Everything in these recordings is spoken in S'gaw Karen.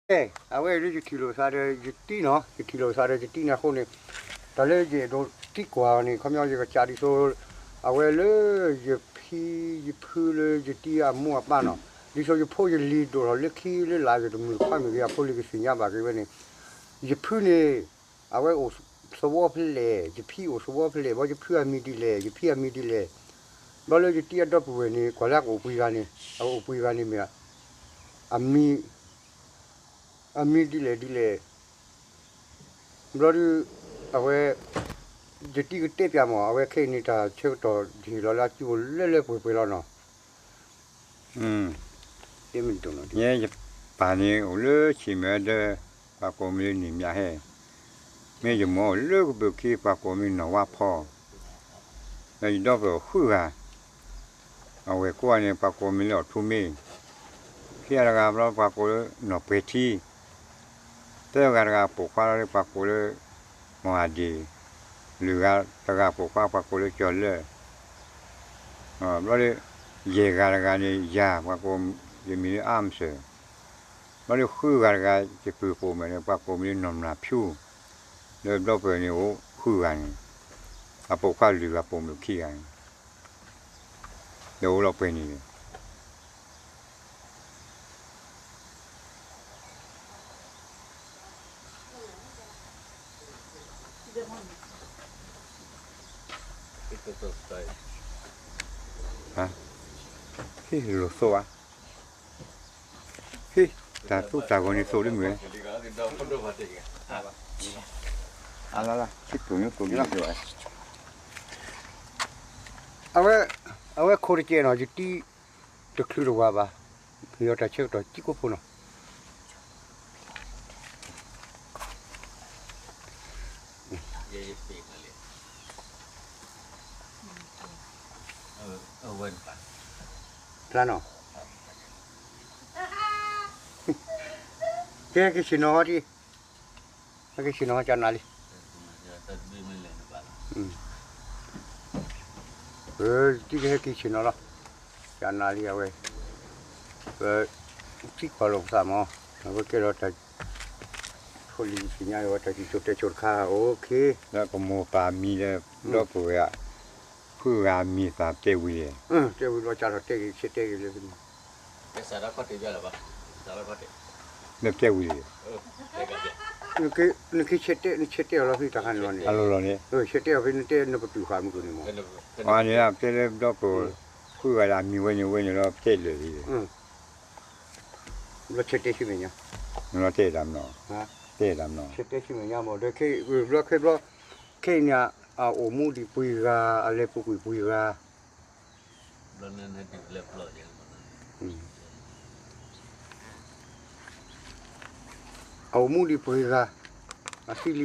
အဝဲလၢယထံၣ်လိာ်သးဒီးယတံၢ်နီၤ, ယထံၣ်လိာ်သးဒီးယတံၢ်န့ၣ်အဃိန့ၣ်, တၢ်လၢယအဲၣ်ဒိးသံကွၢ်အီၤန့ၣ် ခီပညီယကစၢ်ဒ်သိး အဝဲလၢယဖံယဖုလၢယတံၢ်အမိၢ်အပၢ်နီၤ, ဒ်သိးယဖိယလံၤဒိၣ်ထီၣ်လၢခံလၢလာ်ယတမုၢ်တခွါမ့ၢ်ဂ့ၤ အဖိလံၤကသ့ၣ်ညါဘၣ်က့ၤဝဲန့ၣ်, ယဖုန့ၣ် အဝဲအိၣ်သဝီဖဲလဲၣ်, ယဖံအိၣ်သဝီဖဲလဲၣ်, ဘီယဖုအမံၤဒ်လဲၣ်, ယဖံအမံၤဒ်လဲၣ်, ဘျီလၢယတံၢ်အဒီပုၢ်ဝဲၢ်န့ၣ် ကွၢ်လၢအကအိၣ်ပှဲၤဂၤန့ၣ်, အအိၣ်ပှဲၤဂၤန့ၣ်မ့ၢ် အမံၤ အမံၤဒ်လဲၣ်ဒ်လဲၣ်, ဘျီဒုး အဝဲ ယတံၢ်ကတဲပၠးမး အဝဲခဲအံၤန့ၣ် တၢ်ဆၢကတီၢ်ယဟ့ၣ်လီၤလၢအစုပူၤလၢလၢပှဲၤပှဲၤလီၤနီၤ. ယဲယပၢ်န့ၣ်အိၣ်လၢဆံးမဲာ်ဒီး ပှၤကိးမံၤလၢန့ၣ်မၠးဟဲ, မ့ၢ်ယမိၢ်အိၣ်လၢကဘုးခံ ပှၤကိးမံၤနီၢ်ဝါဖီ, ဒီးယဒီပုၢ်ဝဲၢ်ဃုဂၤ အဝဲၢ်ကိးဂၤန့ၣ် ပှၤကိးမံၤလၢအီၣ်ထူမ့ၢ်, ခံဂၤတဂၤဘျီ ပှၤကိးလၢနီၢ်ပှဲၤထံ, သၢဂၤတဂၤပိာ်ခွါလီၤ ပှၤကိးလၢ မီၢ်အဒ့ၣ်, လွံၢ်ဂၤတဂၤပိာ်ခွါ ပှၤကိးလၢကၠီၤလၢၢ်, ဘျီဒီး ယဲၢ်ဂၤတဂၤန့ၣ်ယၤ ပှၤကိးယမံၤလၢအါမစၢၤ, ဘျီဒီးဃုဂၤတဂၤ ယပုၢ်ပိာ်မုၣ်န့ၣ် ပှၤကိးမံၤလၢနီၢ်မျၢ်ဖၠူ, ဒီးဒီပုၢ်ဝဲၢ်န့ၣ်အိၣ်ဃုဂၤန့ၣ်, အပိာ်ခွါလွံၢ်ဂၤ ပိာ်မုၣ်ခံဂၤန့ၣ် ဒီးအိၣ်လီၤပှဲၤန့ၣ် ဟ့ၣ်လိာ်သိးဧါ, ဟ့ၣ် တၢ်သူတၢ်ဂီၤန့ၣ်သိးလံမုၢ်, အဝဲ အဝဲခိၣ်တကဲးနီၤ ယတံၢ်တချုးတဝၤဘၣ်, ယတၢ်ဆၢကတီၢ်ကံကိးဖိနီၤ ဖျါနီၤ, ကဲက့ၤဆ့ၣ်နီၤဟီဒံး, က့ၤဆ့ၣ်နီၤဟီကနၣ်လံ, တံၢ်ကဟဲက့ၤဆ့ၣ်နီၤလီၤ, ကနၣ်လံအဝဲ, ပသံကွၢ်လိာ်ပသးမး, အဝဲကဲလီၤတၢ် ဖိလံၤသ့ၣ်ညါအီၤ တၢ်စံၣ်စိၤတဲစိၤတခါ အိၣ်ခ့, လၢပမိၢ်ပၢ်မံၤဒီး ဒီပုၢ်ဝဲၢ် ဃုဂၤမံၤသးတဲဝံၤလဲၣ်, တဲဝံၤဘျီကၢ်ထီၣ်တဲဂ့ၤ ဆဲးတဲဂ့ၤလၢ, မ့ၢ်တဲဝံၤလဲၣ်, နဆဲးတဲ နဆဲးတဲအီၤလီၤဖဲတၢ်ခါန့ၣ်လီၤန့ၣ်, ဆဲးတဲအီၤဖဲနတဲနပတုာ်ဃာ်မုၢ်ကန့ၣ်မး, အန့ၣ်တဲလၢဒီပုၢ်ဝဲၢ် ဃုဂၤဒၣ်မံၤဝဲန့ၣ်ဝဲန့ၣ်လီၤ တဲလၢာ်လံ ဘျီဆဲးတဲဆံမဲာ်ညါ, နတဲတၢ်မနီၤ, တဲတၢ်မနီၤ, ဆဲးတဲဆံမဲာ်ညါမး ဒီးခဲအံၤဘျီခဲဘျီ, ခဲအံၤန့ၣ် အအိၣ်မူဒံးပှဲၤဂၤ အလဲၤပူၤကွံာ်ပှဲၤဂၤ, အအိၣ်မူဒံးပှဲၤဂၤ, အသံ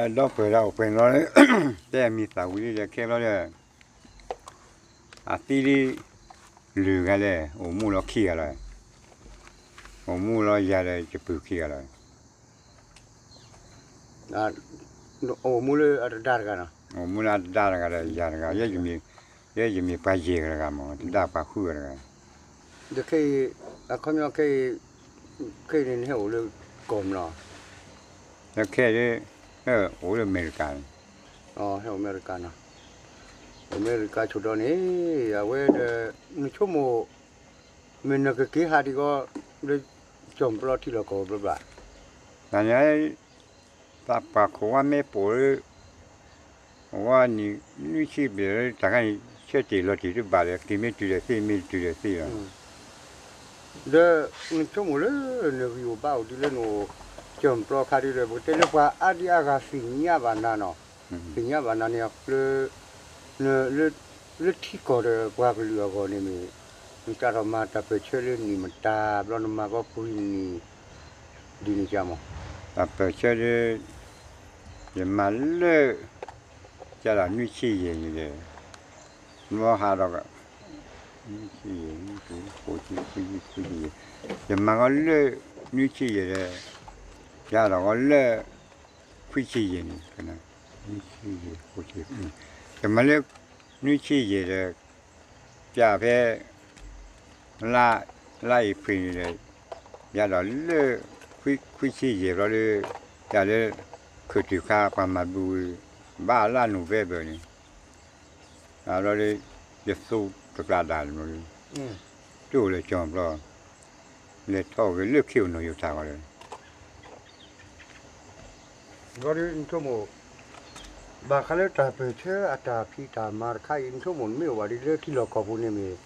လံပှဲၤဂၤ, ဒီပုၢ်ဝဲၢ်ဒၣ်အိၣ်ပှဲၤန့ၣ်လီၤ, တဲအမံၤသးဝံၤလံဒီးခဲဘျီဒီး အသံလံ လွံၢ်ဂၤလဲၣ်, အိၣ်မူလီၤခံဂၤလီၤ, အိၣ်မူလီၤယၤဒီးယပုၢ်ခံဂၤလီၤ, အိၣ်မူလၢအတဒါတဂၤနီၤ, အိၣ်မူလၢအတဒါတဂၤဒီးယၤတဂၤ, ယဲယမ့ၢ်ပှၤယဲၢ်ဂၤတဂၤမး, တဒါပှၤဃုဂၤတဂၤ, ဒီးခဲအံၤ, အခီပညီခဲအံၤ, ခဲအံၤန့ၣ်နဟဲအိၣ်လၢကီၢ်မနီၤ, ဒီးခဲအံၤ, အိၣ်လၢအမဲရကၤန့ၣ်, ဟဲအိၣ်အမဲရကၤနီၤ, အမဲရကၤဆိဒီးန့ၣ်, အဝဲဒီး, နဆိကမိၣ်, မ့ၢ်နကက့ၤဟးဒံးဂီၢ်, လၢ, ကၠီၣ်ပျီထံလီၢ်ကီၢ်ပျီဘၣ်, တၢ်န့ၣ် သးပှၢ်ခိၣ်ဝါမဲပိာ်လၢ, ဝါနံၣ်နွံဆံဘျဲၣ်လၢတၢ်ခါန့ၣ် ဆၢတဲာ်လီၤတဲာ်တဘၣ်ဒီး က့ၤမ့ၢ်တုၤဒီးသ့ မ့ၢ်တတုၤဒီးသ့လီၤ, ဒီး, နဆိကမိၣ်လၢ, နဂံၢ်အိၣ်ဘါအိၣ်ဒ်လၢနအိၣ်, ကၠီၣ်ပျီခါဒ်ဒီး ပကတဲလၢပှၤအါဒံအါဂၤသ့ၣ်ညါဘၣ်နၤနီၤ, သ့ၣ်ညါဘၣ်နၤန့ၣ်အကျၢ လၢထံကီၢ်ဒီးပှၤကလုာ်အဂီၢ်န့ၣ်မ့ၢ်, နကးထီၣ်မၤတၢ်ပၢၢ်ဆၢလၢနံၣ်မတၤ ဘျီနမၤကီပှဲၤနံၣ်, ဒ်န့ၣ်ကမး, တၢ်ပၢၢ်ဆၢဒီး, ယမၤလၢ, ကဒီးနွံဆံယဲၢ်န့ၣ်ဒီး, ဘျီဟးဒီး, နွံဆံယဲၢ်, ယမၤကီလၢ, နွံဆံယဲၢ်ဒီး, ယဟးဒီးကီလၢ, ခွံဆံယဲၢ်န့ၣ်, နွံဆံယဲၢ်, ယမၤလၢ, နွံဆံယဲၢ်ဒီး, ပျၢ်ဖဲ, လါ, လါအ့ဖြ့ၣ်န့ၣ်ဒီး, ယၤဒီးလၢ ခွံဆံယဲၢ်ဘျီဒီး ယၤလၢ ခုးတုၤခါပှၤမၤဘုဝံၤ ဘၣ်လၢ November န့ၣ် ဘျီဒီး ယသူတကျါဒါန့ၣ် တအိၣ်လၢကၠီဘျီ လဲၤထီၣ်ဂ့ၤလၢခံအိၣ်နီၢ်ယိၤထၣ်ဂီၤဒီး ဘၣ်ဃးလၢတၢ်ပၢၢ်ဆၢအတၢ်ဖံးတၢ်မၤတခါအံၤ နဆိကမိၣ်နမ့ၢ်အိၣ်ဘၣ်ဒ်လၢထံလီၢ်ကီၢ်ပူၤန့ၣ်မ့ၢ်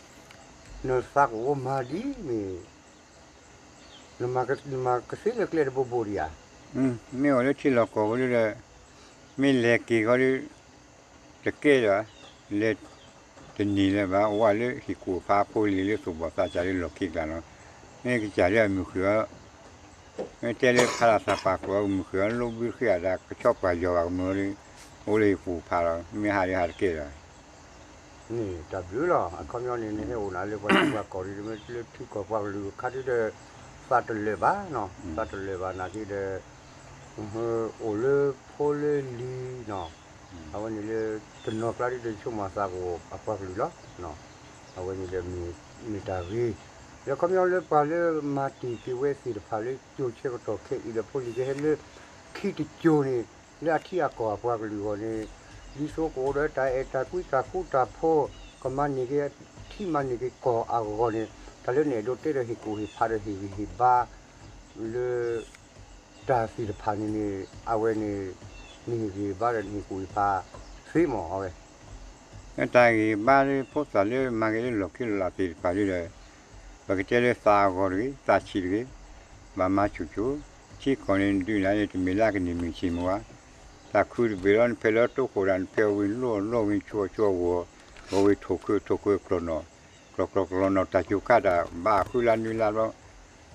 နသးကအိၣ်မၤဒ်မ့ၢ် နမၤကသ့လၢကျဲတဘိဘိဒံးဧါ. မ့ၢ်အိၣ်လၢထံလီၢ်ကီၢ်ပူၤဒီး မ့ၢ်လဲၤက့ၤဃီဒီး တကဲလၢၤဘၣ်, လဲၤတန့ၢ်လၢၤဘၣ်, အိၣ်ဝဲလၢဟံၣ်ကူၣ်ဖးဖိလံၤလၢသူၣ်ဘီၣ်သးစၢ်လၢလီၢ်ခံကျါလီၤ. မ့ၢ်ကစၢ်လၢအမုၢ်ဃုာ်အီၤ မ့ၢ်တဲလၢဖးလၢ်သးပာ်ကျိၤအမုၢ်ဃုာ်အီၤ လိဘုဃ့အတၢ် ကဆီပှၤယီၤဘၣ်ကမုာ်ဒီး အိၣ်လၢဟံၣ်ကူၣ်ဖးလီၤ. မ့ၢ်ဟးဒီးဟးတကဲလၢၤဘၣ်. န့ၣ်တၢ်ဘျုးလီၤ. အခီပညီန့ၣ် နဟဲအိၣ်နၤလၢပှၤထံပှၤကီၢ်ဒီး မ့ၢ်လၢထံကီၢ်ပှၤကလုာ်အခါဒီး သးတလၢာ်ဘၣ်နီၤ, သးတလၢာ်ဘၣ်နာ်က့ဒီး အိၣ်လၢဖိလၢလံၤနီၤ, အဝဲန့ၣ်လၢ တနီၤကျါဒ်ဒီး ယဆိကမိၣ်သးကအိၣ်အပှၤကလုာ်လီၤ. အဝဲန့ၣ်ဒီး မ့ၢ်တၢ်ဂ့ၤ လၢခီပညီလၢပှၤလၢမၤတ့ၢ်က့ၤဝဲသ့ၣ်တဖၣ်လၢ ကၠိဆၢကတီၢ်ခဲအံၤဒီး ဖိလံၤကဟဲလၢ ခံတကၠိန့ၣ် လၢအထံအကီၢ်အပှၤကလုာ်အဂီၢ်န့ၣ် ဒ်သိးကအိၣ်ဒီးတၢ်အဲၣ်တၢ်ကွံတၢ်ဃူတၢ်ဖိး ကမၤန့ၢ်က့ၤထံမၤန့ၢ်က့ၤကီၢ်အဂီၢ်န့ၣ် တၢ်လၢနအဲၣ်ဒိးတဲဒီးဟ့ၣ်ကူၣ်ဟ့ၣ်ဖးဒီးဟ့ၣ်ဂံၢ်ဟ့ၣ်ဘါ လၢ တၢ်သ့ၣ်တဖၣ်န့ၣ်န့ၣ် အဝဲန့ၣ် နဟ့ၣ်ဂံၢ်ဟ့ၣ်ဘါဒီးနဟ့ၣ်ကူၣ်ဟ့ၣ်ဖးသ့မး အဝဲ တၢ်ဂံၢ်ဘါလၢဖိသၣ်လၢမၤဂ့ၤလၢလီၢ်ခံလီၢ်လၤသ့ၣ်တဖၣ်ဒီး ပကတဲလၢသးအဂီၢ်တဂ့ၤ သးဆံးတဂ့ၤ, ဘၣ်မၤဆူၣ်ဆူၣ်, ထံကီၢ်န့ၣ်ဒုးနၤန့ၣ် တမ့ၢ်လၢအကန့ၢ်မုၢ်ဆ့ၣ်မုၢ်ဝါ, တၢ်ခုတဘ့ၣ်လီၤ နဖဲးလၢတိခိၣ်ဒၣ် နဖဲးဝံၤလိၢ်လိၢ်ဝံၤ ဆိအီၤဆိအီၤဂီၤ, ဂီၤဝံၤထိၣ်ခုထိၣ်ခုကျီၢ်နီၢ်, ကျီၢ်ကျီၢ်ကျီၢ်နီၢ် တၢ်စူၤခါတၢ်ဘၣ်ဃုလါနွံလါဘျီ,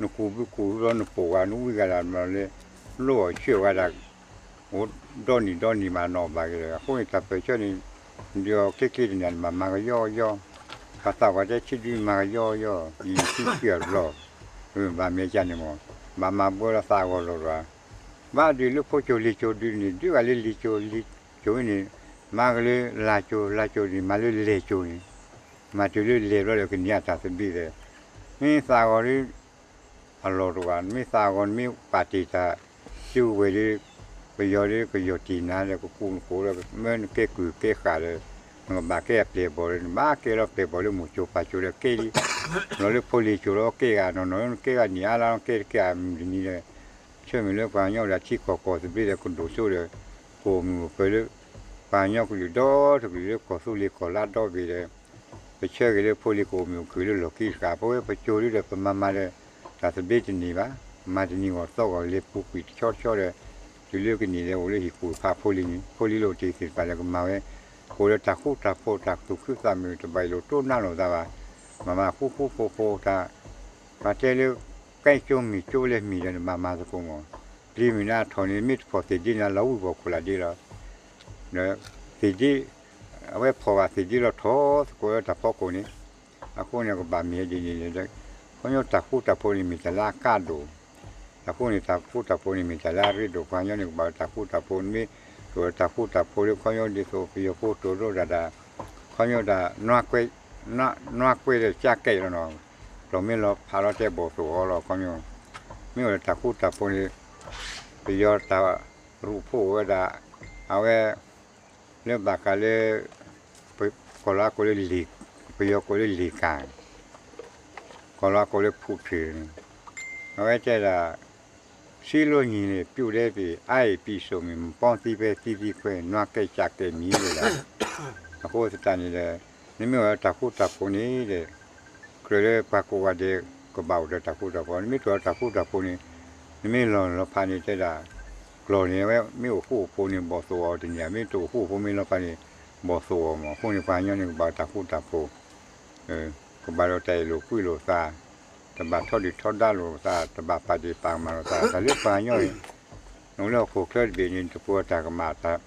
နကူးဘုကူးဘျီ နပိာ်ဂၤ နဝံဂၤဒၣ်မးလၢ လိၢ်အီၣ်ဆှၢဝဲဒၣ် အိၣ်ဒီနံၤဒီနံၤမးနီၢ်ဘၣ်က့ၤဒီး အဃိန့ၣ် တၢ်ပၢၢ်ဆၢန့ၣ် ဒုးအီၤချ့ချ့တန့ၣ် နဘၣ်မၤကယီကယီ, ပှၤသးပှၢ်တဲထံဒုမၤကယီကယီ, ယံာ်ထံဆံအဘျီ, ဘၣ်မ့ၢ်ကန့ၣ်မး, ဘၣ်မၤဘှီလီၤသးအဂီၢ်လီၤလီၤ, ဘၣ်ဒုးလၢဖိကၠိလံာ်ကၠိဒုးန့ၣ် ဒုးဂၤလၢလံာ်ကၠိလံာ်ကၠိန့ၣ်, မၤကလၢလၢ်ကၠိ လၢ်ကၠိန့ၣ် မၤလၢလဲၢ်ကၠိန့ၣ်, မၤတုၤလၢလဲၢ်ဘျီဒီးကန့ၢ်အတၢ်သဘျ့ဒီး, မ့ၢ်သးဂီၤဒုး အလီၢ်တအိၣ်ဘၣ်, နမ့ၢ်သးဂီၤ နမ့ၢ်ပာ်တ့ၢ်တၢ်စုကဝဲၤဒီး ပယီၤဒီး ကယီၢ်တ့ၢ်နၤဒီး ကကူးနကိးဒီး မၢနကဲကုၢ်ကဲဃာ်ဒီး နကဘၣ်ကဲအပျဲၢ်အဘီၣ်ဒီး နဘၣ်ကဲလီၤပျဲၢ်အဘီၣ်ဒီး မိၢ်ကၠိပၢ်ကၠိဒီးကဲလံ, လီၤလၢဖိလံၤကၠိဒီးကဲဂၤနီၢ်နီၢ် နကဲဂၤနံၣ်အါလါ နကဲတကဲအမုၢ်တနံၤဒီး ဆၢမုၢ်လၢပှၤကညီအိၣ်ဒီးထံကီၢ်ကီၢ်သဘျ့ဒီး ကဒိၣ်စိဒီး ကအိၣ်မုာ်အိၣ်ပၢၤလၢ ပှၤကညီကလုာ်ဒီတကလုာ်လၢကီၢ်သူလ့ၤကီၢ်လါဒီဘ့ၣ်ဒီး ပဆၢဂ့ၤလၢဖိလံၤကအိၣ်မုာ်အိၣ်ခုၣ်လၢလီၢ်ခံတဃာ် ပဝဲပကၠိဒုဒီး ပမၤမၤဒီး တၢ်သဘျ့တန့ၢ်ဘၣ်, မၤတနံၤဂီၢ်သီဂီၢ် လဲၤပူၤကွံာ်တဆီတဆီဒီး တုၤလၢကန့ၢ်ဒီး အိၣ်လၢဟံၣ်ကူၣ်ဖးဖိလံၤန့ၣ် ဖိလံၤလိၣ်တ့ၢ်သ့ၣ်တဖၣ်ဒီးကမၤဝဲ ကအိၣ်ဒီးတၢ်ဃူတၢ်ဖိး တၢ်သူၣ်ခုသးမုာ် တဘၣ်အ့ၣ်လိာ်တိၢ်နါလိာ်သးဘၣ်, မၤမၤဃူဃူဖိးဖိးတၢ် ပှၤတဲလၢ ကဲကၠိမ့ၢ်ကၠိလဲၣ်မ့ၢ်ဒီး နဘၣ်မၤသကိးမး, ပျံၤမုၢ်နၤထီၣ်န့ၣ် မ့ၢ်တဖီၣ်သ့ၣ်ဒ့နၤ လီၤဝံၣ်ပှီၢ်ခိၣ်လၢ်ဒ့လီၤ, ဒီးသ့ၣ်ဒ့ အဝဲဖီၣ်ဘၣ်သ့ၣ်ဒ့လီၤထီၣ်သကိးလၢတၢ်ဖီခိၣ်န့ၣ်, အဃိန့ၣ် ကဘၣ်မ့ၢ်ဒ်န့ၣ်န့ၣ်ဒီး ခီဖျိတၢ်ဃူတၢ်ဖိးန့ၣ် မ့ၢ်တၢ်လၢအကါဒိၣ်, အဃိန့ၣ် တၢ်ဃူတၢ်ဖိးန့ၣ် မ့ၢ်တၢ်လၢအရ့ဒိၣ် ပှၤကညီန့ၣ် ကဘၣ်တၢ်ဃူတၢ်ဖိး နမ့ၢ်တအိၣ်ဒီးတၢ်ဃူတၢ်ဖိးလၢ ခီဖျိဒ်သိး ပယီၤဖိတိၢ်ဒိၣ်တၢ်တၢ် ခီဖျိတၢ် နွါကွဲဒီးကၠါကဲလီၤနီၤ, ကျီၢ်မ့ၢ်လီၤဖးလီၤတဲဘီၣ်သိၣ်အီၤလီၤ ခီဖျိ မ့ၢ်အိၣ်ဒီးတၢ်ဃူတၢ်ဖိးန့ၣ် ပယီၤတၢ်ရူၢ်ဖိအိၣ်ဝဲဒၣ် အဝဲ လၢဘၣ်ဃးလၢ ကီၢ်လီၤကိးလၢလံာ် ပယီၤကိးလၢလံာ်ကၣ် ကီၢ်လီၤကိးလၢဖူးဖံးန့ၣ် အဝဲတဲဒၣ် စံလိညီန့ၣ် ပြုတ်တယ်ပြီ အါအံၤပြီဆိုမည် မပေါင်းသီးပဲ သီးသီးခွဲ နွားကဲစၢ်ကဲမည် ဝဲဒၣ် အဃိသတးန့ၣ်ဒီး နမ့ၢ်အိၣ်ဒီးတၢ်ဃူတၢ်ဖိးန့ၣ်ဒီး ကြၢးလၢပှၤကိးဂၤဒဲး ကဘၣ်အိၣ်ဒီးတၢ်ဃူတၢ်ဖိး နမ့ၢ်တအိၣ်ဒီးတၢ်ဃူတၢ်ဖိးန့ၣ် နမ့ၢ်လီၢ်လီၤဖးန့ၣ်တဲဒၣ် ကျီၢ်န့ၣ် အဝဲမ့ၢ်အိၣ်ဃူအိၣ်ဖိးန့ၣ် ဘီၣ်သိၣ်အီၤတန့ၢ် မ့ၢ်တအိၣ်ဃူအိၣ်ဖိးမ့ၢ်လီၤဖးန့ၣ် ဘီၣ်သိၣ်အီၤမး အဃိန့ၣ် ပှၤကညီန့ၣ် ကဘၣ်တၢ်ဃူတၢ်ဖိး ကဘၣ်ဒီးတၢ်အ့ၣ်လိာ်ကွံလိာ်သး တဘၣ်ထီဒုၣ်ထီဒါလိာ်သး တဘၣ်ပာ်ဒ့ၣ်ပာ်ကမၣ်လိာ်သး တၢ်လၢပှၤကညီအံၤ နအိၣ်လၢဟီၣ်ခိၣ်ချၢတဘ့ၣ်န့ၣ် နတပှဲၤတၢ်ကမၣ်တၢ်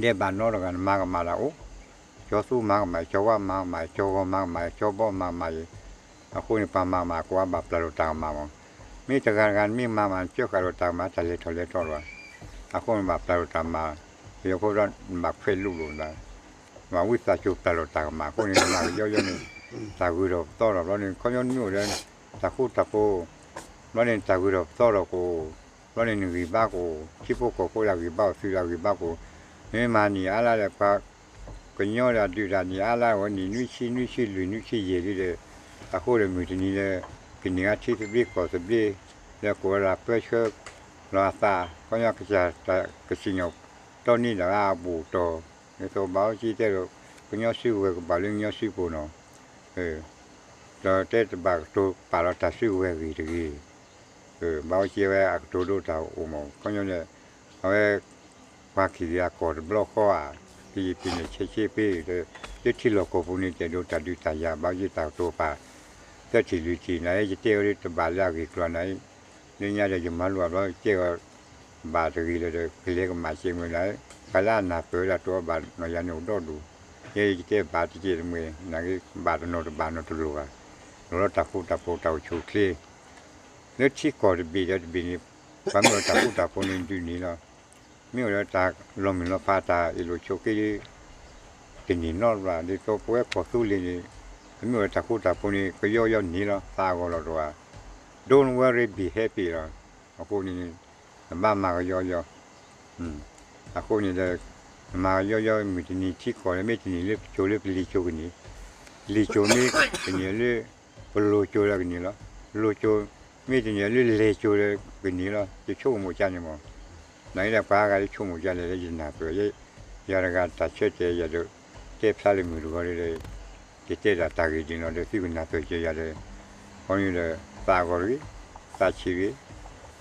ဒဲးဘးနီတဂၤ နမၤကမၣ်တၢ်အိၣ် ကၠီသူမၤကမၣ် ကၠီဝါမၤကမၣ် ကၠီဂီၤမၤကမၣ် ကၠီဘီမၤကမၣ်အံၤ အဃိန့ၣ် ပှၤမၤကမၣ်ကိးဂၤဘၣ်ပျၢ်လိာ်တၢ်ကမၣ်မး မ့ၢ်တဂၤတဂၤ နမ့ၢ်မၤကမၣ် နကၢဃာ်လိာ်တၢ်ကမၣ် တၢ်လဲၤထီၣ်လဲၤထီလီၤ အဃိန့ၣ်ဘၣ်ပျၢ်လိာ်တၢ်ကမၣ် ပယီၤဖိဒီး နဘၣ်ခွဲးလူၤလိာ်နသး ဘၣ်ဝံသးစူၤပျၢ်လိာ်တၢ်ကမၣ် အဃိန့ၣ် နမၤကယီယီန့ၣ် တၢ်ဂုၤထီၣ်ပသီထီၣ်ဘျီန့ၣ် ခီဖျိနမ့ၢ်အိၣ်ဒီး တၢ်ဃူတၢ်ဖိး ဘျီန့ၣ်တၢ်ဂုၤထီၣ်ပသီထီၣ်ကအိၣ်, ဘျီန့ၣ်နဂံၢ်ဘါကအိၣ်, ထံဖိကီၢ်ဖိဒၣ်ဂံၢ်ဘါအိၣ် သုဒၣ်ဂံၢ်ဘါကအိၣ်, နမ့ၢ်မၤနံၣ်အါလါဒီး ပှၤကညီဒၣ်ဒုးတၢ်နံၣ်အါလါ ဝဲနံၣ်နွံဆံ နွံဆံလွံၢ် နွံဆံယဲၢ်လံဒီး, အဃိဒီးမုၢ်တနံၤလၢ ကန့ၢ်အထံသဘျ့ကီၢ်သဘျ့ လၢကိးဝဲဒၣ်ပၢဆှၢလီၤအသး, ခီပညီကစၢ်တၢ်ကစံၣ်ညီၣ်တီန့ၢ်ဒၣ်ဝဲအဘူၣ်တီၢ်, ဒ်သိးဘၣ်အီက့တဲဒီး ကညီစုကဝဲၤကဘၣ်လၢကညီစုပူၤနီၤ, ဒီးတဲတဘၣ်ကတိၤပာ်လီၤတၢ်စုကဝဲၤဂ့ၢ်တဂ့ၤ ဘၣ်အီက့ဝဲအကတိၤဒိတၢ်အိၣ်မး, ခီပညီန့ၣ် အဝဲ ပှၤခံဂၤအကီၢ်တဘျီဃီဧါ, ကယံာ်ပံၤန့ၣ်ဆဲးဆဲးဖ့ဒီး လၢထံလီၢ်ကီၢ်ပူၤန့ၣ် တဲဒိးတၢ်ဒုးတၢ်ယၤ ဘၣ်အီက့တၢ်ကတိၤပာ် သၢထံၣ်လွံၢ်ထံၣ်န့ၣ် ယတဲဝဲဒၣ်တဘၣ်လၢအဂ့ၢ်ကျိၤန့ၣ်, လၢညါဒီးယမၤလိာ်ဘျီ ယတဲအီၤ ဘၣ်တဂ့ၤလၢၤဒီး ကလဲၤကမၣ်စဲးမုၢ်လၢ်, ပှၤလၢအနၢ်ပၢၢ်ဝဲဒၣ်တိၤအီၤဘၣ်နီၢ်ယၤန့ၣ်အိၣ်ဒီဒူၣ်, ယဲယတဲဘၣ်တကဲးတမှဲၤ နာ်က့ ဘၣ်တနီၤတဘၣ်နီတလိၤဘၣ်, လီၤလီၤတၢ်ဃူတၢ်ဖိးတၢ်အိၣ်ဆူၣ်အိၣ်ချ့ လၢထံကီၢ်တဘ့ၣ်ဒီးတဘ့ၣ်န့ၣ်, ပှၤမ့ၢ်အိၣ်တၢ်ဃူတၢ်ဖိးန့ၣ်ဒုးန့ၢ်လီၤ, မ့ၢ်အိၣ်ဒီးတၢ်လီၤမုၢ်လီၤဖးတၢ်အ့ၣ်လိာ်ဆိးက့ တန့ၢ်နီတဘျီ, ဒ်သိးပဝဲကီၢ်သူလ့ၤန့ၣ်, ပမ့ၢ်အိၣ်ဒီးတၢ်ဃူတၢ်ဖိးန့ၣ် ကယီကယီန့ၢ်လီၤ သးအဂီၢ်လီၤတအိၣ်ဘၣ်, Don't worry, be happy လီၤ, အဃိန့ၣ်န့ၣ် နဘၣ်မၤကယီကယီ အဃိန့ၣ်ဒီး နမၤကယီကယီ မုၢ်တနံၤထံကီၢ်လၢမ့ၢ်တန့ၢ်လၢပစိၤလၢပလံၤစိၤကန့ၢ်, လံၤစိၤမ့ၢ်တန့ၢ်လၢ ပလိၤစိၤဒီးကန့ၢ်လီၤ, လိၤစိၤမ့ၢ်တန့ၢ်လၢလဲၤစိၤဒီးကန့ၢ်လီၤ, ယဆိကမိၣ်ကန့ၣ်မး, နာ်က့ဒီးပှၤဂၤလၢဆိကမိၣ်ကလဲၣ်လၢယနၢ်ပၢၢ်, ယၤတဂၤတၢ်ဆၢတဲာ်ယၤဒီး တဲဖျါလၢမုၢ်တဂီၤဒီး ယတဲဒၣ်တၢ်ဂ့ၢ်ဒ်န့ၣ်ဒီး သုကနၢ်ပၢၢ်က့ၤယၤဒီး, ခီဖျိဒီး သးအဂီၢ်တဂ့ၤ, သးဆံးတဂ့ၤ,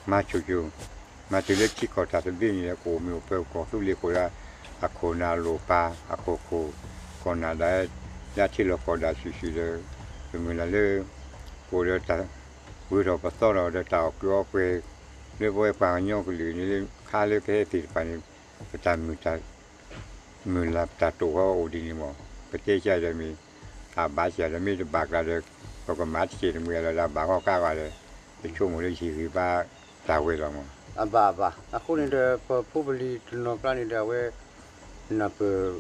မၤဆိၣ်ဆိၣ်, မၤတုၤလၢထံကီၢ်တၢ်သဘျ့န့ၣ်ဒီး ကအိၣ်မ့ၢ်အိၣ်ပၢၤကီၢ်သူလ့ၤခိၣ်ဒီး အခိၣ်နၢ်လိၣ်ပၢ် အခိၣ်ခိၣ် ကီၢ်နၢ်ဒၣ် လၢထံလီၢ်ကီၢ်ဒၣ်စုာ်စုာ်ဒီး ပမုၢ်လၢ်လၢ ပအိၣ်ဒီးတၢ်ဂုၤထီၣ်ပသီထီၣ်ဒီးတၢ်အီၣ်ကုးအီပှဲၤ လၢပဝဲပှၤကညီကလုာ်န့ၣ်လၢခါလၢကဟဲသ့ၣ်တဖၣ်န့ၣ် ပတၢ်မုၢ် မုၢ်လၢ်ပတၢ်တိာ်ဃီအိၣ်ဒ်န့ၣ်မး, ပတဲကဒီးမ့ၢ် အဘၣ်ကဒီးမ့ၢ်တဘၣ်ကျါဒီး ပကမၤတကဲးတမှဲၤလီၤဒီး ဘၣ်ဂီၢ်ကါဂီၢ်ဒီး ယဆိကမိၣ်လၢယဟ့ၣ်ဂံၢ်ဘါတၢ်ဝဲလီၤမး. အဘၣ်ဘၣ်, အဃိန့ၣ်ဒီး ပဖိပလံၤတနီၤကျါန့ၣ်ဒီး အဝဲ နၢ်ပၢၢ်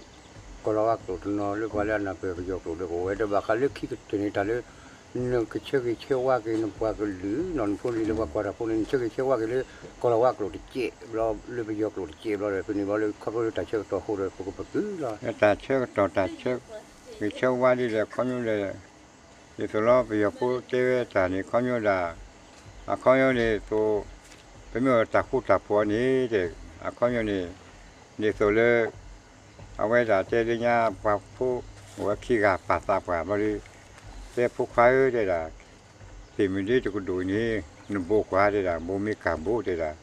ကီၤလၤဝါကျိာ်တနီၤ လၢပှၤလၢအနၢ်ပၢၢ်ပယီၤကျိာ်ဒီး ကဝဲတဘၣ်ဃးလၢခံကတၢၢ်န့ၣ် တၢ်လၢ နကဆၢဂ့ၤဆၢဝါက့ၤနပှၤကလုာ်နီၤ နဖိလံၤလၢပှၤကွၢ်တၢ်ဖိန့ၣ် နဆၢဂ့ၤဆၢဝါက့ၤလၢ ကီၤလၤဝါကျိာ်တကဲးဘျီ လၢပယီၤကျိာ်တကဲးဘျီဒီး ဖဲန့ၣ်ဘျီလၢခီဖျိလၢတၢ်ဆၢကတီၢ်အဃိဒီး ပကပတုာ်လီၤ တၢ်ဆၢကတီၢ်တၢ်ဆၢ ဂ့ၤဆၢဝါဒ်ဒီး ခီဖျိဒီး ဒ်သိးလီၤ ပယီၤဖိတဲဝဲတၢ်န့ၣ် ခီဖျိဒၣ် အခီပညီန့ၣ်သိး ပမ့ၢ်အိၣ်တၢ်ဃူတၢ်ဖိးန့ၣ် အခီပညီန့ၣ် ဒ်သိးလၢ အဝဲဒၣ်တဲလၢညါ ပှၤဖိ အိၣ်ဝဲခံဂၤပာ်သးပှၢ်ဘျီဒီး တဲဖိခွါဧၢ တဲဒၣ် သ့ၣ်မုၢ်ဒ့တကဒိၣ်အံၤန့ၣ် နဘိးကွၢ်တဲဒၣ် ဘိးမ့ၢ်ကၢ်ဘိးတဲဒၣ်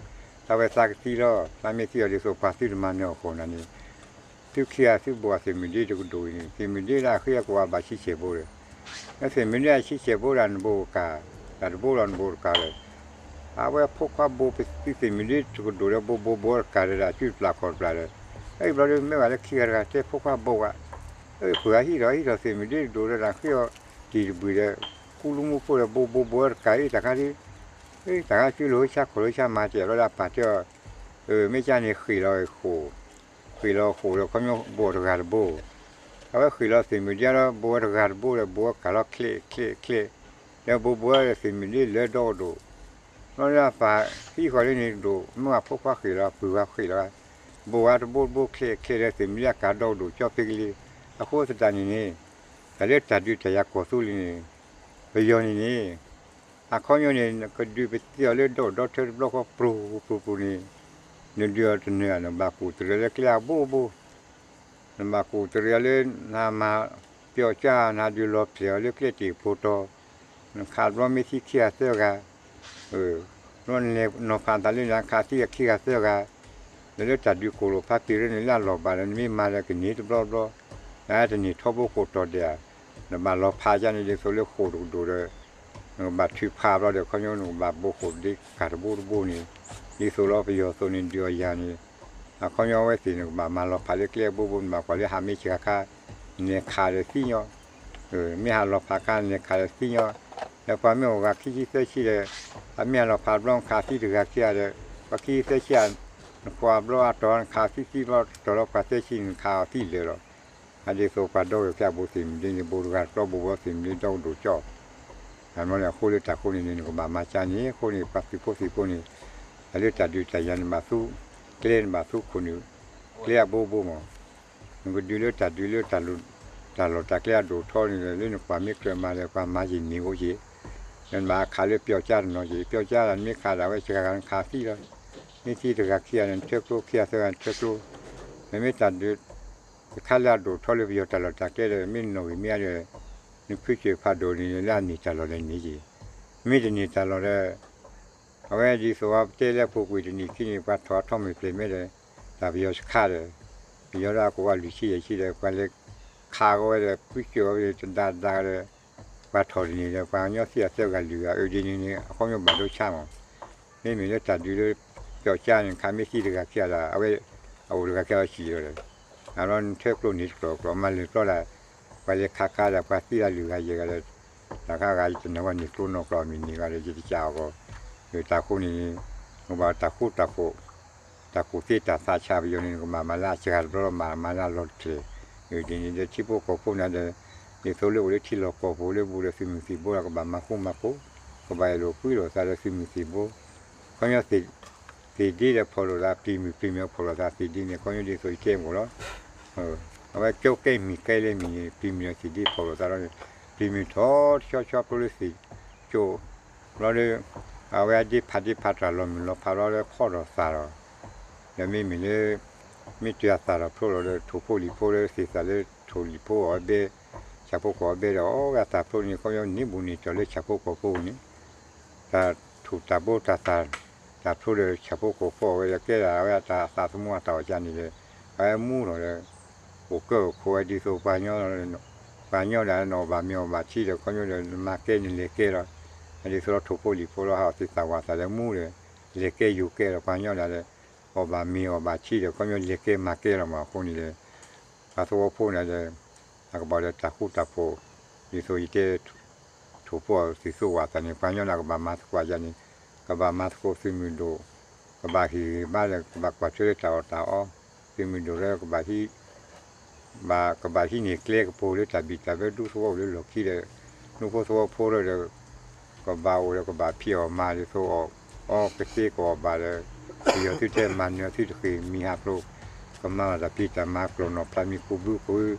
တၢ်ဝဲသးကသံလီၤ သးမ့ၢ်သံအီၤဒ်သိးပှၤသုတမၤနၢၤအီၤဃီနၤန့ၣ် သုခံဂၤသုဘိးအသ့ၣ်မုၢ်ဒ့တကဒိၣ်အံၤန့ၣ် သ့ၣ်မုၢ်ဒ့လၢအဃ့အကွၢ်ဘၣ်ဆံဆဲၣ်ဘိဒီး သ့ၣ်မုၢ်ဒ့အဆံဆဲၣ်ဘိဒၣ်နဘိးကၢ် တၢ်တဘိလီၤနဘိးတကၢ်ဒီး အဝဲဖိခွါဘိးပသံသ့ၣ်မုၢ်ဒ့တကဒိၣ်ဒီး ဘိးဘိးဘိးတကၢ်ဒီး အစုတပျၢ်ခီၣ်တပျၢ်ဒီး အဘျီဒီးမ့ၢ်ဝဲလၢခံဂၤတဂၤတဲဖိခွါဘိးဝဲ အၢ ပှၤဟံၣ်ဒီးဟံၣ်ဒီးသ့ၣ်မုၢ်ဒ့တကဒိၣ်ဒီး တၢ်ဃ့အီၤတံၢ်တဘှံးဒီး ကူလူမူဖိဒီး ဘိးဘိးဘိးဝဲတကၢ်အံၤတၢ်ခါဒ် တၢ်ခါစုလိာ်ဆါခီၣ်လိာ်ဆါမၤတ့ၢ်ဘျီဒီး အပၢ်တဲအီၤ မ့ၢ်ကန့ၣ်ဃ့ၣ်လီၤဃိာ် ဃ့ၣ်လီၤဃိာ်ဒီး ခီဖျိဘိးတဂၤတဘိ အဝဲဃ့ၣ်လီၤသ့ၣ်မုၢ်ဒ့ဒီး ဘိးဝဲတဂၤတဘိဒီး ဘိးဝဲကၢ်လီၤချ့ချ့ချ့ ဒီးဘိးဘိးဝဲသ့ၣ်မုၢ်ဒ့လၢဒီကဒိၣ် ဘျီဒီးအပၢ်ဟံးဃီၤလၢန့ၣ်တဒိၣ် မ့ၢ်ဝဲဖိခွါဃ့ၣ်လီၤ ပုၢ်ဝဲဃ့ၣ်လီၤ ဘိးဝဲတဘိတဘိချ့ချ့ဒီးသ့ၣ်မုၢ်ဒ့အကၢ်ဒီကဒိၣ်ကၠီဖဲကလံၤ အဃိသတးန့ၣ်န့ၣ် တၢ်လၢတၢ်ဒုးတၢ်ယၤကီၢ်သူလ့ၤန့ၣ် ပယီၤန့ၣ်န့ၣ် အခီပညီန့ၣ် နကဒုးပသံအီၤလၢဒီဒီထၢတဘျီဃီပြူၤပြူၤပြူၤန့ၣ် နဒုးအီၤတနၢၤ နဘၣ်ကူၣ်တရံးလၢကျဲအဘိဘိ နဘၣ်ကူၣ်တရံးအီၤလၢ နမၤပျီၢ်ကၢ် နဒုးလီၤဖျဲးအီၤလၢကျဲတ့ၢ်ဖိတီၤ နခးတဘျီမ့ၢ်သံခံဂၤသၢဂၤ ဘျီနလဲၤနီၤဖးသးလၢနခးသံခံဂၤသၢဂၤ ဒီးလၢတၢ်ဒုးကိၢ်လိာ်ဖးပ့ၤရၢန့ၣ်လၢအလီၢ်ဘၣ်ဒီး နမ့ၢ်မၤဒီးကန့ၢ်တဘျီဘျီ နတန့ၢ်ထီဘိဃိာ်တီၤဒဲးဧါ နဘၣ်လီၤဖးကန့ၣ်ဒ်သိးလၢဃိာ်တကဒိၣ်ဒီး နကဘၣ်ထုးဖးဘျီဒီး ခီပညီနကဘၣ်ဘိဃိာ်ဒ့ကၢ်တဘိတဘိန့ၣ် ဒ်သိးလီၤပယီၤသိးန့ၣ်ဒုးအီၤယၤန့ၣ် အခီပညီအဝဲသ့ၣ်နကဘၣ်မၤလီၤဖးလၢကျဲအဘိဘိ နဘၣ်ကွၢ်လၢဟးမ့ၢ်ဆှးခါ နလဲၤခးဒီးသံညီ မ့ၢ်ဟးလီၤဖးခါ နလဲၤခးဒီးသံညီ ဒီးပှၤမ့ၢ်အိၣ်ဂၤခံဆံသၢဆံဒီး အမ့ၢ်ဟးလီၤဖးတဘျီ နခးသံတဂၤခံဂၤဒီး ပှၤခံဆံသၢဆံဧါ နကွၢ်ဘျီအတီၤ နခးသံသံဘျီ တတီၤလီၤပှၤသၢဆံ နခးအီၤသံလၢာ်လီၤ. အဒ်သိးပှၤဒီဂ့ၢ်ကျဲအဘိသ့ၣ်မုၢ်ဒ့န့ၣ် ဘိးတဂၤတဘျီဘိဘိသ့ၣ်မုၢ်ဒ့ဒီကဒိၣ်ကၠီ အဃိလၢတၢ်ဃိန့ၣ်န့ၣ် နကဘၣ်မၤကၢန့ၣ် အဃိန့ၣ် ပှၤသုးဖိသံၣ်ဖိန့ၣ် တၢ်လၢတၢ်ဒုးတၢ်ယၤန့ၣ် ဘၣ်သူကျဲန့ၣ် ဘၣ်သူခိၣ်နူာ်ကျဲအဘိဘိမး, နကဒုးလၢတၢ်ဒုးလၢ တၢ်လီၢ်တၢ်ကျဲအဒိၣ်ထီန့ၣ် လၢနကွၢ်မ့ၢ်ကြၢးမၤဒီး ပှၤမၤယံာ်န့ၢ်အိၣ်က့ၤ, ဒီးနဘၣ်ခးလၢပျီကၠါတနီၤက့ၤ, ပျီကၠါတၢ်နမ့ၢ်ခးဒၣ်ဝဲ စှၤဂၤနခးသံလီၤ, မ့ၢ်သံတဂၤခံဂၤန့ၣ် နထၢကျိ, ခံဂၤသၢဂၤနထၢကျိ, မ့မ့ၢ်တၢ်ဒုး တခါလၢအဒိၣ်ထီလၢပယီၤတၢ်လီၢ်တၢ်ကျဲဒီး မ့ၢ်နီၣ်ဂံၢ်မ့ၢ်အါဒီး နဖုစၢၤဖးဒိၣ်န့ၣ် လၢအန့ၢ်တၢ်လီၢ်ဒီးန့ၢ်က့ၤ, မ့ၢ်တန့ၢ်တၢ်လီၢ်ဒီး အဝဲဒ်သိးပတဲလၢအပူၤကွံာ်တနံၣ်ခံန့ၣ် ပှၤထီၣ်အထီၣ်မ့ၢ်ပျဲၢ်မ့ၢ်ဒီး တၢ်ပယီၤစခါဒီး ပယီၤဒၣ်ကဝီၤလွံၢ်ဆံယဲၢ်ဆံဒီး ပှၤလဲၤခးကီဝဲဒီး ဖုစၢၤဝဲဒီး တဒါဒါဒီး ပှၤထီၣ်တန့ၢ်ဒီး ပှၤကညီသံအသၢဂၤလွံၢ်ဂၤ အဒ်န့ၣ်န့ၣ် အခီပညီဘၣ်ဒိဆါမး, မ့မ့ၢ်လၢတၢ်ဒုးလၢ ပျီကၠါန့ၣ် ခးမ့ၢ်သံတဂၤခံဂၤဒီး အဝဲ အအိၣ်တဂၤခံဂၤအီၤစံၣ်လီၤဒီး အလီၤနထၢကျိန့ၢ်တကျိၤကျိၤ မၤလၢာ်ကျီဒၣ် ပှၤလဲၤခးခါဒီး ပှၤသံဒၣ်လွံၢ်ဂၤယဲၢ်ဂၤဒီး တၢ်ခါဂၤယတနၢ်ဝဲန့ၢ်ကျိနီၢ်ကျိၤမ့ၢ်န့ၢ်ဂၤဒီး ယတကးအီၤကီး, တၢ်ဃိန့ၣ် နကဘၣ်တၢ်ဃူတၢ်ဖိး တၢ်ကူၣ်သ့တၢ်သးဆးပယီၤန့ၣ် နကဘၣ်မၤလၢအစှၤတဘျီလီၤ မၤမၤလၢအလီၤတထံး, ဒ်န့ၣ်ဒီးထံဖိကီၢ်ဖိန့ၣ်ဒီး ဒ်သိးလၢအိၣ်လၢထံလီၢ်ကီၢ်ပူၤလၢပူၤဒီးသုးမုၢ်သံၣ်ဘိဒီး ကဘၣ်မၤဃူမၤဖိး, ကဘၣ်အဲၣ်လိာ်ကွံလိာ်သးဒီးသုးမုၢ်သံၣ်ဘိ, ခီပညီ သ့ၣ်ဒ့ဒီးဖီၣ်လိာ်သး ပျံၤမုၢ်ပျံၤမုၢ်ဖီၣ်လိာ်သးသ့ၣ်ဒ့န့ၣ် ခီပညီဒ်သိးယတဲမ့ၢ်လီၤ, အဝဲကၠိကဲမံၤကဲလဲၣ်မံၤန့ၣ် ပျံၤမုၢ်ဒီးသ့ၣ်ဒ့ဖီၣ်လိာ်သးလီၤန့ၣ် ပျံၤမုၢ်ထီၣ်တဆီဆီဖျိလၢသ့ၣ်ကၠိ ဘျီဒီး အဝဲအဒ့ဖးဒ့ဖးတၢ်လီၤမုၢ်လီၤဖးဘျီဒီးခီၣ်ဒီးသၣ်ဒီး ဒီးမ့မ့ၢ်လၢ မ့ၢ်တ့ၢ်အသၣ်ထီၣ်ဖျိလီၤဒီး ထိၣ်ဖိလံၣ်ဖိလၢသ့ၣ်သၣ်လၢထိၣ်လံၣ်ဖိအီၤဘဲ ဆၣ်ဖိကီၢ်အီၤဘဲဒီး အီဝဲအသၣ်ဖျိန့ၣ် ခီပညီန့ၢ်ဘူးန့ၢ်တီၤလၢဆၣ်ဖိကီၢ်ဖိန့ၣ် တၢ်ထူၣ်တၢ်ဘိတၢ်သၣ် တၢ်ဖျိဒီးဆၣ်ဖိကီၢ်ဖိအဝဲဒီးကဲဒၣ်အဝဲတၢ်သးသမူအတၢ်အီၣ်ကၢန့ၣ်ဒီး အဝဲမူလီၤဒီး အိၣ်ကၢအိၣ်ခိးဝဲဒ်သိးပှၤညီ ပှၤညီဒၣ်နအီၣ်ဘၣ်မ့ၤအီၣ်ဘၣ်ထံဒီး ခီပညီဒီး နမၤကဲနလဲၤကဲလီၤ. ဒ်သိးလီၤထိၣ်ဖိလံၣ်ဖိလီၤ ဟးအီၣ်သ့ၣ်သၣ်ဝၣ်သၣ်ဒီးမူဒီး လဲၤကဲယိၤကဲလီၤ ပှၤညီဒၣ်ဒီး အီၣ်ဘၣ်မ့ၤအီၣ်ဘၣ်ထံဒီး ခီပညီလဲၤကဲမၤကဲလီၤမး အဃိန့ၣ်ဒီး ပှၤသဝီဖိန့ၣ်ဒီး အကဘၣ်ဒီးတၢ်ဃူတၢ်ဖိး ဒ်သိးယတဲ ထိၣ်ဖိအီၤသ့ၣ်သိးဝၣ်သၣ်န့ၣ် ပှၤညီန့ၣ် ကဘၣ်မၤသကိးယၤန့ၣ် ကဘၣ်မၤသကိးသုးမုၢ်ဒိၣ် ကဘၣ်ဟ့ၣ်ဂံၢ်ဘါဒီး ကဘၣ်ကွၢ်ထွဲလၢတၢ်အီၣ်တၢ်အီ သုးမုၢ်ဒိၣ်ဒီး ကဘၣ်ဟံး ဘၣ် ကဘၣ်ဟံးန့ၢ်ကျဲကပူၤလၢတၢ်ဘံၣ်တၢ်ဘၢဒူသဝီအိၣ်လၢလီၢ်ခံဒီး ဒူသဝီဖိဒီး ကဘၣ်အိၣ်ဒီးကဘၣ်ဖံးအီၣ်မၤဒ်သိးအီၣ် အီကသ့ကအီၣ်ဘၣ်ဒီး ပယီၤသုတဲမၤနၢၤသုတဃ့ၢ်မံၤဟးဖျိး ကမၤဘၣ်တၢ်ဖံးတၢ်မၤကျိာ်နီၣ်ဖျါမံၤကူးဘုကူး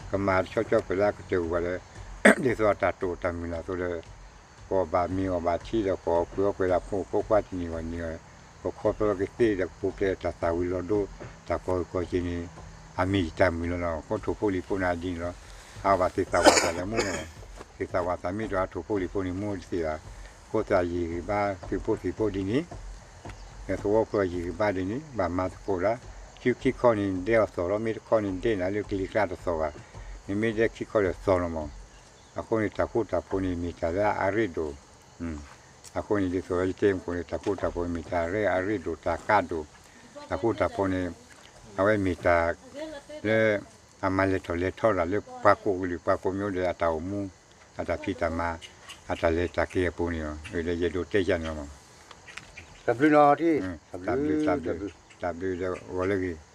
ကမၤတဆီဆီပှဲၤလၢအကတၢၢ်ဝဲဒီး ဒ်သိးအတၢ်တိာ်တၢ်မုၢ်လၢ်အသိးဒီး ကအီၣ်ဘၣ်မ့ၤအီၣ်ဘၣ်ထံဒီး ကအီၣ်ကွံာ်အီၣ်ပှဲၤဒၣ်ဖိမုၣ်ဖိခွါတနံၤဂီၢ်နံၤဂီၢ် ကခီဖျိကသ့ဒီးကပူၤဖျဲးတၢ်သၣ်ဝံၤလီၤဒိ တၢ်ကီၢ်ဂ့ၢ်ကီၢ်က့ၤန့ၣ် အမ့ၢ်ယတၢ်မုၢ်လၢ်လီၤ. အဃိထိၣ်ဖိလံၣ်ဖိန့ၣ်ဒ်န့ၣ်လီၤ. အဘၣ်သ့ၣ်သၣ်ဝၣ်သၣ်ဒီးမူလီၤ. သ့ၣ်သၣ်ဝၣ်သၣ်မ့ၢ်တအိၣ်ထိၣ်ဖိလံၣ်ဖိန့ၣ်မူတသ့ဘၣ်. အဃိသတးယံာ်ဂံၢ်ဘါသုးဖိသံၣ်ဖိဒ်န့ၣ် သဝီဖိယံာ်ဂံၢ်ဘါဒ်န့ၣ် ဘၣ်မၤသကိးဒၣ် စုခံခီန့ၣ်ဒဲအီၤသီၣ်လီၤ မ့ၢ်တခီန့ၣ်ဒဲနၤလၢကလံၤကျါတသီၣ်ဘၣ်. နမ့ၢ်ဒဲခံခီဒီးသီၣ်လီၤမး. အဃိန့ၣ် တၢ်ဃူတၢ်ဖိးန့ၣ် မ့ၢ်တၢ်လၢအရ့ဒိၣ် အဃိန့ၣ် ဒ်သိးယတဲမုၢ်ကိၣ်န့ၣ် တၢ်ဃူတၢ်ဖိးန့ၣ် မ့ၢ်တၢ်လၢအရ့ဒိၣ်တၢ်ကါဒိၣ်. တၢ်ဃူတၢ်ဖိးန့ၣ် အဝဲမ့ၢ်တၢ်လၢ အမၤလဲၤထီၣ်လဲၤထီဒၣ်လၢပှၤကိးကလုာ်ပှၤကိးမံၤဒီးအတၢ်အိၣ်မူ အတၢ်ဖံးတၢ်မၤ အတၢ်လဲၤတၢ်က့ၤအပူၤန့ၣ်လီၤ. ဒီးယအဲၣ်ဒိးတဲယၤန့ၣ်လီၤ. တၢ်ဘျုးလီၤ တၢ်ဘျုး တၢ်ဘျုးဒီးဂီၤလၢအဂ့ၤ.